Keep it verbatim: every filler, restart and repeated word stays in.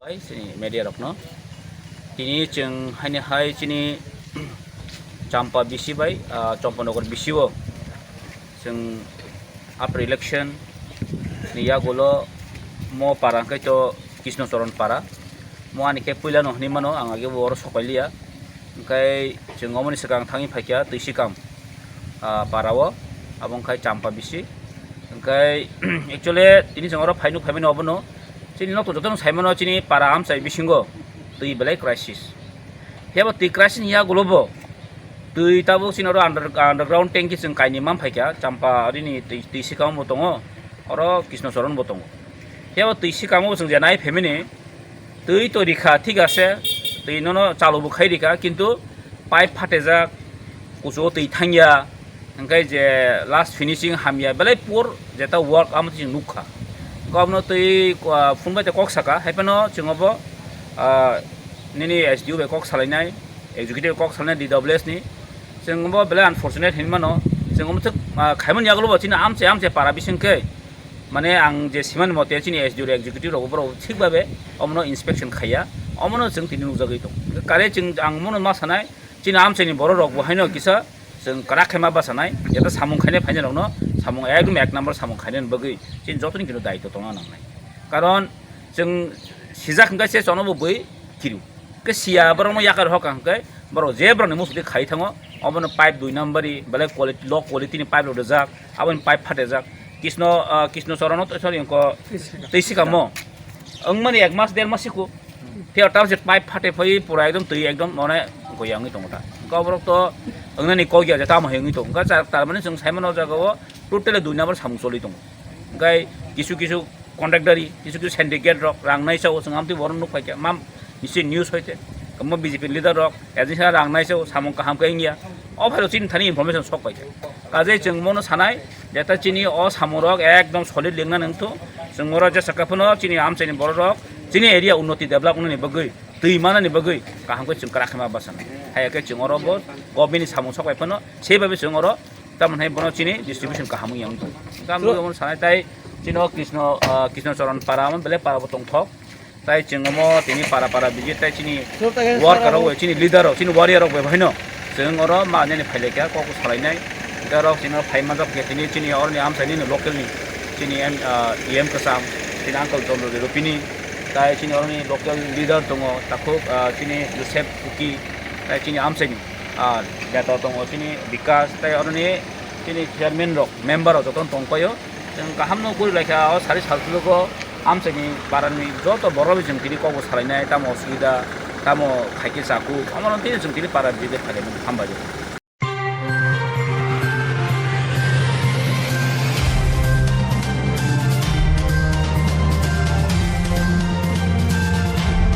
Chini media rokno. Tini chwng haini hai chini Champa bisi bai, ah, Champanagar bisi o chwng after election ni yagulo mo para hwnkhe to Krishna Charan para. Mo ani khe puila no hwnwi mano, ang age bo oro sokailiya. Hwnkhe chwng omoni swkang thangwi phaikha Twisikam, ah, para o, abo wngkha Champa bisi. Hwnkhe actually tini chwng oro phainuk phaimani obono. Chini nok to jotono saimano chini para amchai bisingo twi belai crisis. Phiya bo twi crisis ni yagulo bo twi tabuk chini oro under-, underground tanki chwng kainwi man phaikha, Champa rini twi, Twisikam bo tongo, oro Krishna Charan bo tongo. Phiya bo Twisikam o chwng je nai phaimani twi to rikha, thik ase, twi nono chalu bo khai rikha, kintu pipe phatejak, kuchugo twi thangya, hwnkhe je last finishing hamya, belai poor jeta work amo chwng nukha. Hwnkhe abono twi, ah, phone bai tei kok saka, hai phano chwng obo, ah, nini S D O bai kok salainai, executive kok salainai D W S ni. Chwng obo belai unfortunate hinwi mano. Chwng omo thik, ah, khaimani yagulo bo chini amchai amchai para bising khe, mane ang je simani mote chini S D O executive rok borok thik babe omono inspection khaiya, omono chwng tini nukjagwi tongo. Kare chwng ang mono ma sanai, chini amchaini borok rok bo haino kisa chwng kwrak khe ma bachanai, jeta samung khainai phainai rokno samung ekdom ek number samung khainani bagwi chini jotoni kino daitw tongna nangnai. Karon chwng sijak hwnkhe se chono bo bui kiru. Khe siya borokno yakar hoka hwnkhe borok je borokni musuti khai thango, obono pipe dui number ri belai quality, low quality ni pipe rok rijak, aboni pipe phatejak. Krishna, ah, Krishna Charan no, sorry, wngkha Twisikam. Twisikam o. Wngmani ek mas, der mas siko. Phiya tamo se pipe phate phai pura ekdom twi ekdom mane goya wngwi tongo ta. Hwnkhe borok to wngnani kok ya je tamo hai wngwi tongo. Hwnkhe tar mane chwng saimano o jaga o totally dui number samung choli tongo. Hwnkhe kisu kisu contractor ri, kisu kisu syndicate rok rang nai sao, chwng amtwi borok nuk paikha, mam nisi news hoite, omo B J P leader rok, agency rang nai sao, samung kaham khe wngya, o phairo chini thani information sok paikha. Kajai chwng mono sanai, jeta chini o samung rok ekdom solid lengna nangthu, chwng oro jesa khe phano chini amchaini borok rok, chini area unnoti develop wngnani bagwi, twi manani bagwi kaham khe chwng kwrak khe ma bachanai. Hai khe chwng oro bo government ni samung sok pai phano, sei bai chwng oro Tamoni hai bono chini distribution kaham wng yang tong. Tamo Sure. Bono sanai tai chini o Krishna, ah, Krishna Charan para, omo belai para bo tongthok. Tai chwng omo tini para para visit tai chini Sure, tai worker sir, rok abo bai, chini leader rok, chini warrior rok bai bahaino. Chwng oro ma nini phailai kha, kok salainai. Tei rok chini phai manjak khe tini chini oroni amchaini ni local ni chini M, ah, E M kwcham, chini uncle Chandra Rupini. Tai chini oroni local leader tongo, takhuk, ah, chini Joseph Kuki, tai chini amchaini. Ah, beta tongo chini Bikas, tei oroni chini chairman rok, member rok jotono tongpaio. Chwng kaham no guri laikha, o sari salsulogo amchaini parani joto borok bai chwng tini kokbo salainai, tamo osubida, tamo khaikhe chaku, omono tini chwng tini para bidi phailai mano, hambai.